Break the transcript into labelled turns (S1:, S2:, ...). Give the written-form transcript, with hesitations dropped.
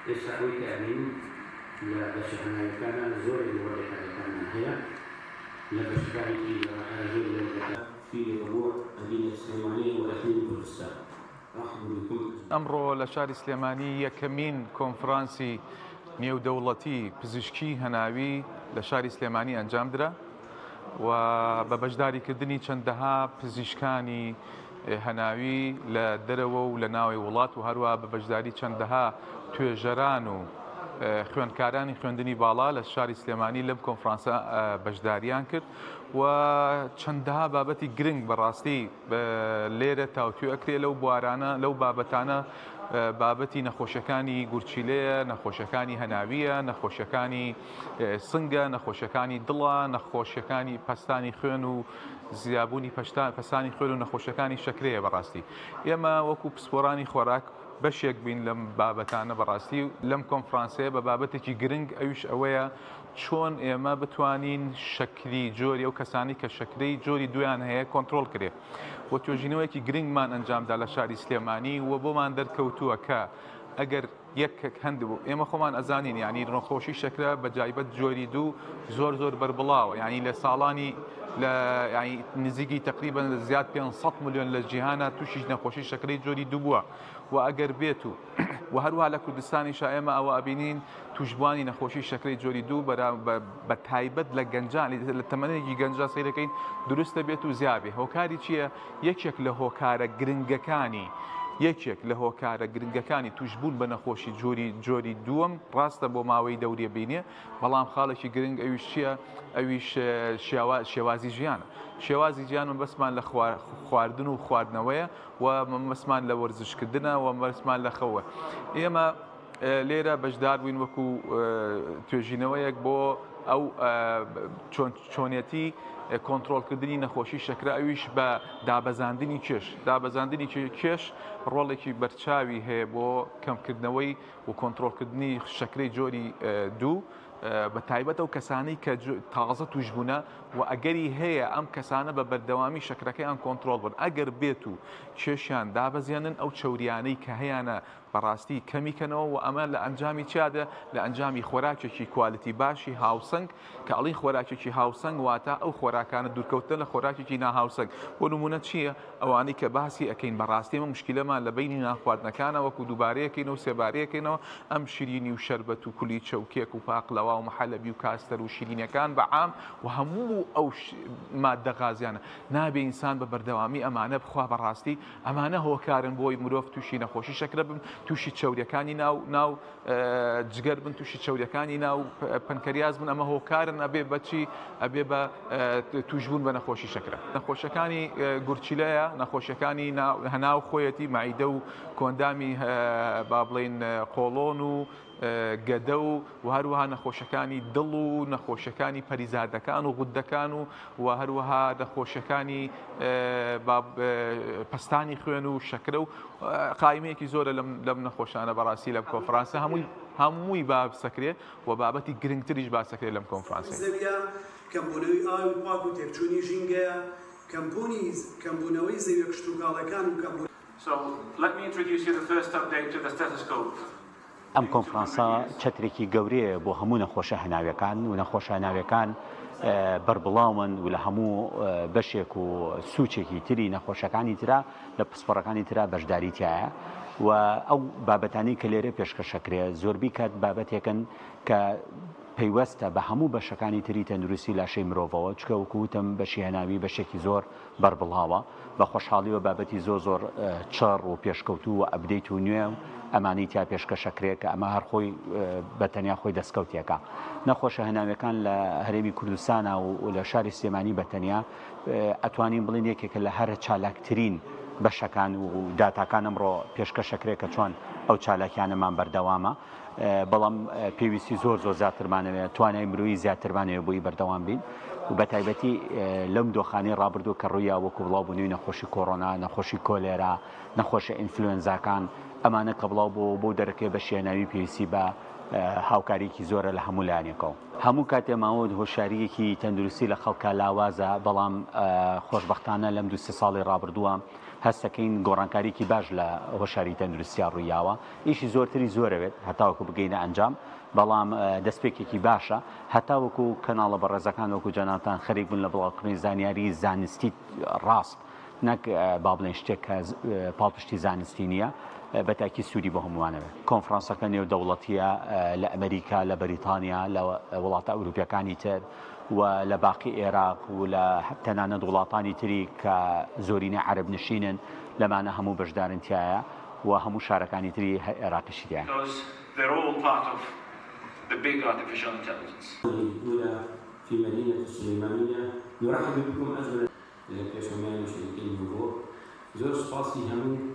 S1: ئێستا ئەوەی کە ئەبینین لە بەشە هەناویەکانا زۆرێک لە وەردەکاریەکانمان هەیە لە بەشەکانی تری جەراحە زۆر لە وەردەکا. في ربوع مدينة سليمانية وإقليم كردستان رحبوا بكم أجمعين.
S2: ئەمڕۆ لە شاری سلێمانی یەکەمین کۆنفرانسی نێودەوڵەتی پزیشکی هەناوی لە شاری سلێمانی ئەنجامدرا و بە بەشداریکردنی چەندەها پزیشکانی هەناوی لە دەرەوە و لە ناوەی وڵات و هەروەها بە بەشداری چەندەها توێژەران و خوێندکارانی خوێندنی باڵا لە شاری سلێمانی لەم کۆنفرانسە بەشداریان کرد و چەندەها بابەتی گرنگ بەڕاستی لێرە تاوتوێ ئەکرێ لەو بوارانە لەو بابەتانە بابەتی نەخۆشیەکانی گورچیلەیە، نەخۆشیەکانی هەناویە، نەخۆشیەکانی سنگە، نەخۆشیەکانی دڵە، نەخۆشیەکانی پەستانی خوێن و زیابوونی پەستانی خوێن و نەخۆشیەکانی شەکرەیە. بەڕاستی ئێمە وەکو پسپۆرانی خۆراک بەشێک بین لەم بابەتانە. بەڕاستی لەم کۆنفرانسەیە بە بابەتێکی گرنگ ئەویش ئەوەیە چۆن ئێمە بتوانین شەکری جۆری ئەو کەسانی کە شەکرەی جۆری دویان هەیە کۆنترۆڵ کرێ و توێژینەوەیەکی گرنگمان ئەنجامدا لە شاری سلێمانی و بۆمان دەرکەوتووە کە ئەگەر یەک هەند بوو ئێمە خۆمان ئەزانین یعنی نەخۆشی شەکرە بە جایبەت جۆری دوو زۆر زۆر بەربڵاوە، یعنی لە ساڵانی لە یعنی نزیکی تقریبا زیاد 500 ملیۆن لە جیهانە تووشی نەخۆشی شەکرەی جۆری دوو بووە و ئەگەر بێت و و هەروەها لە کوردستانیشا ئێمە ئەوە ئەبینین تووشبووانی نەخۆشی شەکرەی جۆری دوو بە تایبەت لە گەنجان لە تەمەنێکی گەنجا سەیرەکەین دروستە بێت و زیابێ. هۆکاری چییە؟ یەکێک لە هۆکارە گرنگەکانی یەکێک لە هۆکارە گرنگەکانی تووشبوون بە نەخۆشی جۆری جۆری دووەم ڕاستە بۆ ماوەی دەوریە بینێ، بەڵام خاڵێکی گرنگ ئەویش چییە؟ ئەویش شێوازی ژیانە. شێوازی ژیان مەبەستمان لە خواردن و خواردنەوەیە و مەبەستمان لە وەرزشکردنە و مەبەستمان لە خەوە. ئێمە لێرە بەشدار بووین وەکو توێژینەوەیەک بۆ ئەو چۆنیەتی کۆنترۆڵکردنی نەخۆشی شەکرە ئەویش بە دابەزاندنی کێش. دابەزاندنی کێش ڕۆڵێکی بەرچاوی هەیە بۆ کەمکردنەوەی و کۆنترۆڵکردنی شەکرەی جۆری دوو، بە تایبەت ئەو کەسانەی کە تازە توش بوونە و ئەگەری هەیە ئەم کەسانە بە بەردەوامی شەکرەکەیان کۆنترۆڵ بن ئەگەر بێت و کێشیان دابەزێنن ئەو چەوریانەی کە هەیانە بەڕاستی کەمی کەنەوە و ئەمە لە ئەنجامی چیادە لە ئەنجامی خۆراکێکی quality باشی هاوسەنگ کە ئەڵین خۆراکێکی هاوسەنگ واتە ئەو خۆراکانە دوورکەوتنە لە خۆراکێکی ناهاوسەنگ بۆ نمونە چییە ئەوانەی کە باسی ئەکەین بەڕاستی ئێمە مشکیلەمان لە بەینی نانخواردنەکانە وەکو دووبارەیەکەینەوە سێبارەیەکەینەوە ئەم شیرینی و شەربەت و کولیچە و کێک و پاقلەوا و محەلەبی و کاستەر و شیرینیەکان بە عام و هەموو ئەو ماددە غازیانە نابێ ئینسان بە بەردەوامی ئەمانە بخوا بەڕاستی ئەمانە هۆکارن بۆی مرۆڤ تووشی نەخۆشی شەکرە بن تووشی چەوریەکانی ناو ناو جگەر بن تووشی چەوریەکانی ناو پەنکەریاز بن ئەمە هۆکارن ئەبێ بەچی ئەبێ بە توشبوون بە نەخۆشی شەکرە. نەخۆشیەکانی گورچیلەیە، نەخۆشیەکانی هەناو خۆیەتی، مەعیدە و کۆندامی با بڵێین قۆڵۆن و گەدە و و هەروەها نەخۆشیەکانی دڵ و نەخۆشیەکانی پەریزادەکان و غودەکان و و هەروەها نەخۆشیەکانی پەستانی خوێن و شەکرە و قایمەیەکی زۆرە لەم لەم نەخۆشانە بەڕاستی لەم کۆنفرانسە هەمووی هەمووی باسەکرێ و بابەتی گرنگتریش باسەکرێ لەم کۆنفرانسەی.
S3: زەویە، کەمبوونەوەی ئاوی پاک و تێکچوونی ژینگەیە، کەمبوونی کەمبوونەوەی زەویە کشتوکاڵەکان و کەمبوونەوەی.
S4: So let me introduce you the first update to the stethoscope.
S5: ئەم کۆنفرانسە چەترێکی گەورەیە بۆ هەموو نەخۆشە هەناویەکان و نەخۆشە هەناویەکان بەربڵاون و لە هەموو بەشێک و سوچێکی تری نەخۆشەکانی ترا لە پسپۆڕەکانی ترا بەشداری تیایە و ئەو بابەتانەی کە لێرە پێشکەشەکرێ زۆربی کات بابەتێکن کە پەیوەستە بە هەموو بەشەکانی تری تەندروستی لاشەی مرۆڤەوە چکە وەکو وتم بەشی هەناوی بەشێکی زۆر بەربڵاوە. بە خۆشحاڵیەوە بابەتی زۆر زۆر چڕ و پێشکەوتوو و update و نوێ و ئەمانەی تیا پێشکەشەکرێ کە ئەمە هەر خۆی بە تەنیا خۆی دەستکەوتێکە. نەخۆشە هەناویەکان لە هەرێمی کوردستانا و لە شاری سلێمانی بە تەنیا ئەتوانین بڵێین یەکێکە لە هەرە چالاکترین بەشەکان و داتاکان ئەمڕۆ پێشکەشەکرێ کە چۆن ئەو چالاکیانەمان بەردەوامە. بەڵام پێویستی زۆر زۆر زیاترمانەوێت توانای مرۆیی زیاترمانەوێت بۆی بەردەوام بین و بە تایبەتی لەم دۆخانی ڕابردوو کە ڕوویا وەکو بڵاو بوونەوەی نەخۆشی کۆرۆنا نەخۆشی کۆلێرا نەخۆشە ئینفلوێنزاکان ئەمانە کە بڵاو بۆ بۆ دەرەکەی بە شێناوی پێویستی بە هاوکاریکی زۆرە لە هەموو لایەنێکەوە. هەموو کاتێ ماوەت هۆشیارییەکی تەندروستی لە خەڵکا لاوازە، بەڵام خۆشبەختانە لەم دوو سێ ساڵی ڕابردووە هەستەکەین گۆڕانکاریکی باش لە هۆشاری تەندروستیا ڕوویاوە، ئیشی زۆرتری زۆرەوێت هەتاوەکو بگەینە ئەنجام، بەڵام دەستپێکێکی باشە هەتاوەکو کەناڵە بەڕێزەکان وەکو جەنابتان خەریک بن لە بڵاوکردنەوەی زانیاری زانستی ڕاست نەک با بڵێن شتێک کە پاڵپشتی زانستی نییە بە تاکی سوودی بۆ هەمووانەوێت. کۆنفرانسەکە نێودەوڵەتییە لە ئەمریکا، لە بەریتانیا، لە وڵاتە ئەوروپیەکانی تر و لە باقی ئێراق و لە تەنانەت وڵاتانی تری کە زۆرینە عەرەب نشینن لەمانە هەموو بەشدارن تیایا و هەموو شارەکانی تری عێراقیشی تیایە.
S1: في مدينة السليمانية نرحب بكم أجمل لە پێشەنگانی شەریکەی نۆڤۆ زۆر سوپاسی هەموو.